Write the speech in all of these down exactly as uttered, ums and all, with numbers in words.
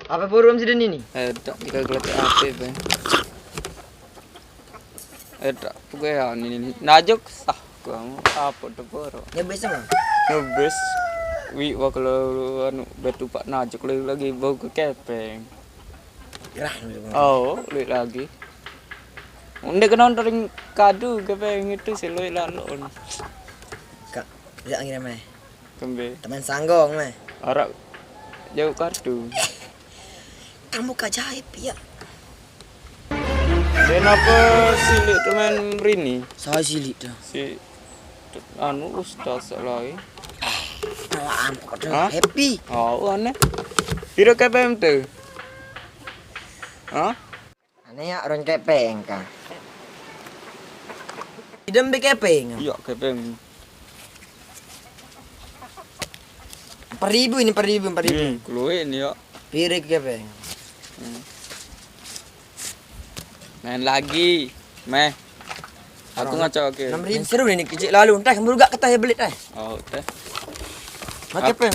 Apa burung si Deni ni? Eh, tak kita geletek apa, Bang? Eh, tak, pokoknya ini, ini. Najuk sah kamu apa tuh, Bro? Ya, biasa mah. Ngebis. Wi, wah, kalau anu, betupak najuk lagi, lagi bau ke kepeng. Gerah nih, Bang. Oh, lihat lagi. Udah kena nonton kadu kepeng itu si Lui lalu. Kak, lihat lagi namanya. Kembe. Teman sanggong meh. Arak jauh kartu. Kamu kajaib ya. Kenapa silik teman Rini? Saya silik dah. Si anu ustaz lain. Malah ampok dah. Hah? Happy. Oh, aneh. Pira K P M tu? Hah? Aneh ya, orang kepeng kah? Idem be kepeng. Iya, kepeng. Empat ribu ini, empat ribu, empat ribu. Hmm, keluar ini ya. Pirik kepeng. Hmm. Main lagi. Meh. Aku ngaco, oke. Enam ribu. Seru ini, kecil lalu. Entah, baru gak ketah ya belit, eh. Oh, teh. Makai apa?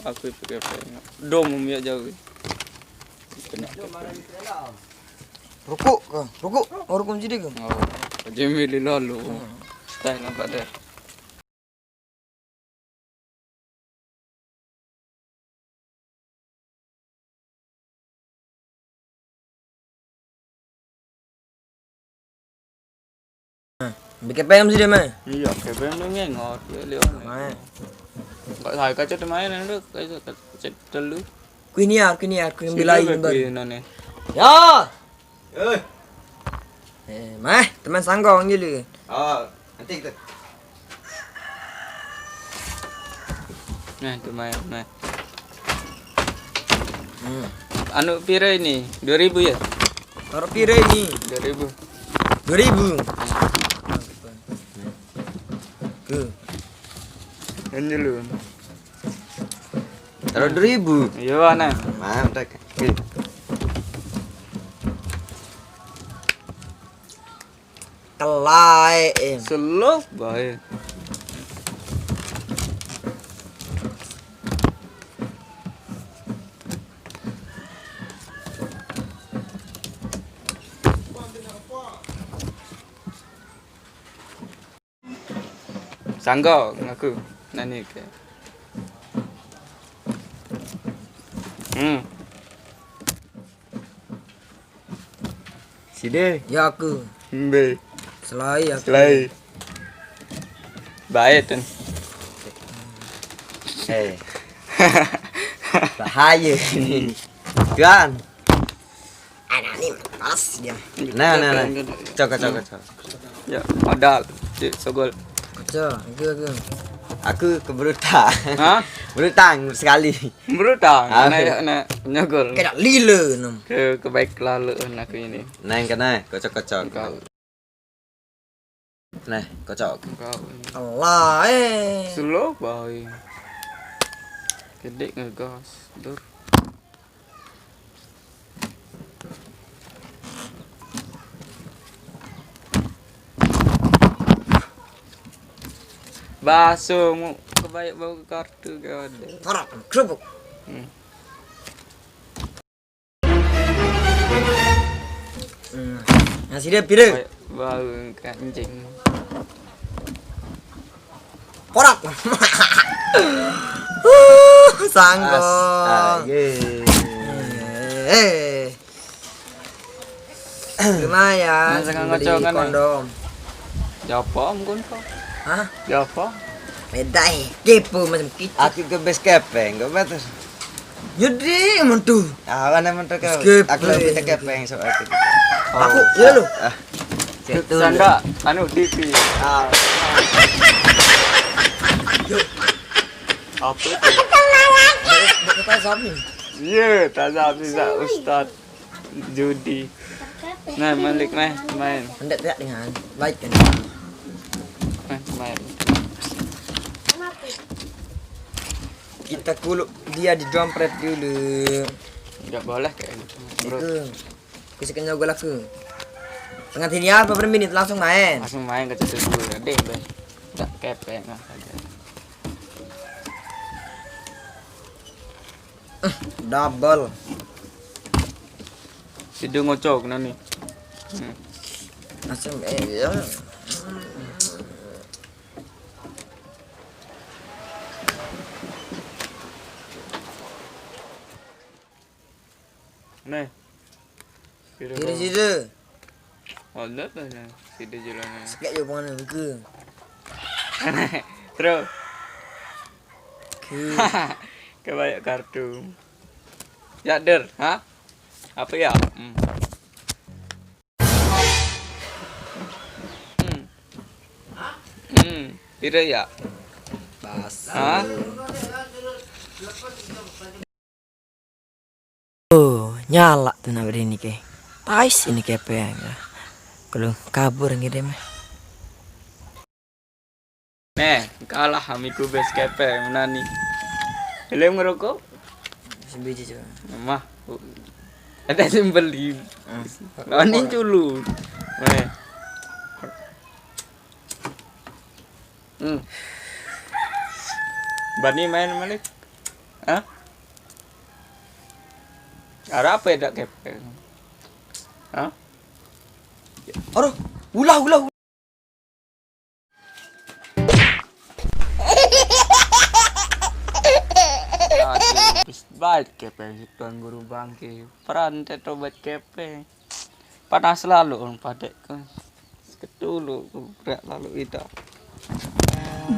Aku itu kepeng. Dom, ya, jauh. Rukuk ke? Rukuk? Oh, rukuk jadi ke? Oh, jadi milih lalu. Hmm. Teh nampak teh. Bikin P M sih dia mah. Iya, K P M lu ngengot, ya, Leon. Meh. Kok saya kaca tuh main, lu kaca, kaca telu. Kuih niar, kuih niar, kuih. Sini bilain, be, Bang. Kuih nane. Ya. Eh. Eh, meh, teman sanggong gitu. Oh, nanti kita. Nah, itu main, nah. Hmm. Anu pira ini? Dua ribu ya? Taruh pira ini? Dua ribu. Dua ribu. Ke. Ini lu. Taruh dua ribu. Iya, aneh. Mantap. Oke. Kelai, eh. Slow bae. Sangga ngaku nani ke. Hmm. Side. Ya aku. Mbe. Selai aku. Selai. Baik, Tun. Eh. Bahaya ini. Tuan. Anak ni malas dia. Nah, nah, nah. Cok, cok, cok. Ya, modal. Cik, sogol. Kaca, aku, aku. Aku ke berutang. Hah? Berutang sekali. Berutang. Ah. Nak, nak nyogol. Kena lila, nom. Ke, ke baik lalu aku ini. Nang kena, kocok-kocok. Kau. Nah, kocok. Kau ini. Allah, eh. Slow, boy. Kedik ngegas, dur. Baso mu kebaik bau kartu kau ada. Tarak, kerupuk. Hmm. Hmm. Nasi dia pira? Baik bau kanjing. Porak. Uh, sanggong. Eh. Lumayan. Nah, sekarang beli kacau kan, kondom. Japa mungkin kau. Hah? Japa? Beda, eh. Kepo macam kita. Aku ke base kepeng, kau batas. Jadi, mentu. Ah, mana mentu kau? Skip. Aku lebih ke kepeng soal itu. Aku, ya lu. Ah. Sanda, anu, D P. Ah. Yuk. Apa itu? Bukan tazam ni. Ya, tazam ni, Ustaz. Judi. Nah, Malik, meh, main. Hendak tidak dengan baik kan? Meh, main. Kita kuluk dia di dompet dulu. Tidak boleh kayak gitu, bro. Itu. Aku suka nyogol aku. Tengah sini apa bermain itu langsung main. Langsung main ke situ dulu, deh, be. Tak kepeng lah aja. Double. Sido ngocok nani. Hmm. Asam eh ya. Nih. Sido. Kiri sido. Oh, enggak tuh, nah. Sido jalannya. Sekek yo pangan ke. Terus. Ke. Kebanyak kartu. Ya, Der, ha? Apa ya? Hmm. Hmm. Hmm. Tidak ya? Pas. Ha? Oh, nyala tuh nak ini ke. Pais ini kepeng. Kalau kabur gitu mah. Nih, kalah amiku bes kepeng nani. Helm ngerokok? Sebiji coba. Mah. Ada sembeli. Lawan ini dulu. Nih. Hmm. Bani main malik. Hah? Ada apa ya dak kepeng? Hah? Aduh, ulah ulah. Aduh, bis baik kepeng si Tuan Guru Bangke. Peran teto baik kepeng. Panas selalu on padek kan. Seketulu kubrak lalu itu.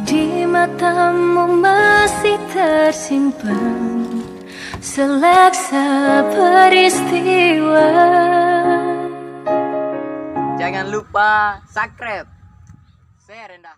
Di matamu masih tersimpan seleksa peristiwa. Jangan lupa subscribe. Share endah.